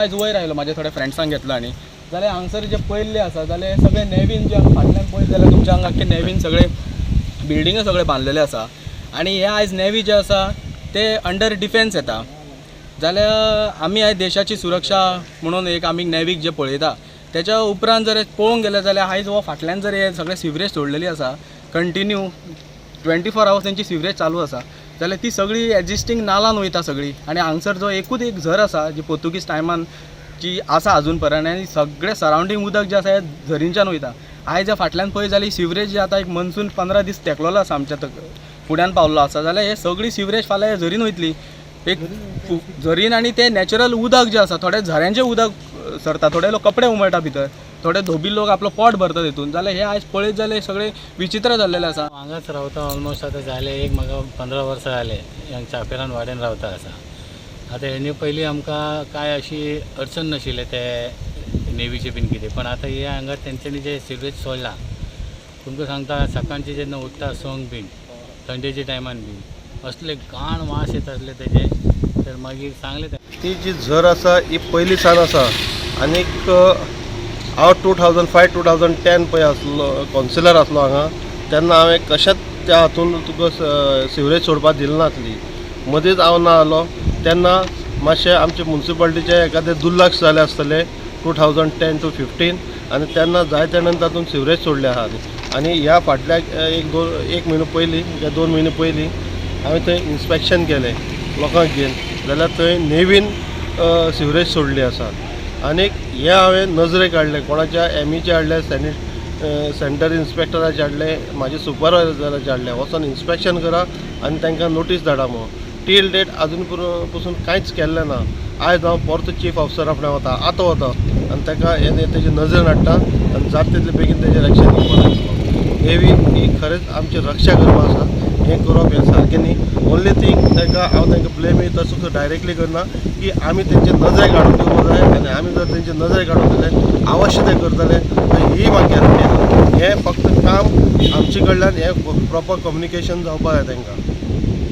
आयज वयर आयलो, म्हाज्या थोड्या फ्रेंड्सांक घेतलो आनी जाल्यार हांगसर जे पयल्ले आसा जाल्यार सगळे नेवीन जे हांगा फाटल्यान पळयत जाल्यार तुमच्या हांगा आख्खे नेवीन सगळे बिल्डिंगे सगळे बांदलेले आसा आनी हे आयज नेवी जे आसा ते अंडर डिफेन्स येता. जाल्यार आमी आयज देशाची सुरक्षा म्हणून एक आमी नेवीक जे पळयता तेच्या उपरांत जर पळोवंक गेले जाल्यार आयज हो फाटल्यान जर हे सगळे सिवरेज सोडलेली आसा, कंटिन्यू 24 आवर्स तेंची सिवरेज चालू आसा, जाल्यार ती सगळी एग्जिस्टींग नालान वयता सगळी. आनी हांगसर जो एकूच एक झर आसा जी पोर्तुगीज टायमान जी आसा अजून पर्यंत आनी सगळें सरावंडींग उदक जें आसा हें झरींच्यान वयता. आयज जर फाटल्यान पळयत जाल्यार सिवरेज जे आतां एक मनसून 15 दीस तेकलेलो आसा, आमच्या फुड्यान पावल्लो आसा, जाल्यार हे सगळी सिवरेज फाल्यां झरीन वयतली. एक झरीन आनी तें नॅचरल उदक जें आसा, थोडे झऱ्यांचें उदक सरता, थोडे लोक कपडे उमळटा भितर, थोडे धोबी लोक आपलो पोट भरता तितून. जाल्यार हे आयज पळयत जाल्यार सगळें विचित्र जाल्लेलें आसा. हांगाच रावता ऑलमोस्ट आतां जाले एक म्हाका 15 वर्सां जाले चापेरान वाड्यान रावता आसा. आतां हेणी पयलीं आमकां कांय अशी अडचण नाशिल्लें ते नेवीचे बीन कितें, पण आतां हे हांगा तेंच्यांनी जे सिवरेज सोडलां, तुमकां सांगता सकाळचे जेन्ना उठ्ठा संक बीन थंडेच्या टायमान बीन असले घाण वास येता आसले तेजे, तर मागीर सांगलें. ती जी झर आसा ही पयलीं सान आसा आनीक हांव 2005 2010 पळय आसलो कावन्सिलर आसलो हांगा, तेन्ना हांवें कशेंच त्या हातून तुका सिवरेज सोडपाक दिली नासली. मदींच हांव ना जालो तेन्ना मातशें आमचे मुन्सिपाल्टीचें एकादें दुर्लक्ष जालें आसतलें 2010 टू 15 आनी तेन्ना जायते जाणांनी तातूंत सिवरेज सोडले आहा. आनी ह्या फाटल्या एक म्हयनो पयलीं या 2 म्हयने पयलीं हांवें थंय इन्स्पेक्शन केलें लोकांक घेवन, जाल्यार थंय नेवीन सिवरेज सोडली आसा. आनीक हें हांवें नजरेक हाडलें, कोणाच्या एमीचे हाडलें, सॅनिटरी इन्स्पेक्टराचे हाडलें, म्हाजे सुपरवायजराचे हाडलें, वचोन इन्स्पेक्शन करा आनी तांकां नोटीस धाडा म्हणून. टील डेट आजून पसून कांयच केल्लें ना. आयज हांव परतो चीफ ऑफिसरा फुडें वता, आतां वता आनी ताका हें तेजे नजरेन हाडटा आनी जाता तितले बेगीन तेजेर एक्शन घेवपाक लागतलो. नेवी ही खरेंच आमची रक्षा करपाक आसा, हें करप हें सारकें न्ही. ओन्ली थींग तांकां हांव तांकां ब्लेम तसो डायरेक्टली करना की आमी तेंचे नजरेक हाडून दिवपाक जाय आनी आमी जर तेंचे नजरेक हाडून दिलें अवश्य ते करतले, तर ही म्हाका गॅरंटी आसा. हें फक्त काम आमचे कडल्यान हें प्रॉपर कम्युनिकेशन जावपाक जाय तांकां.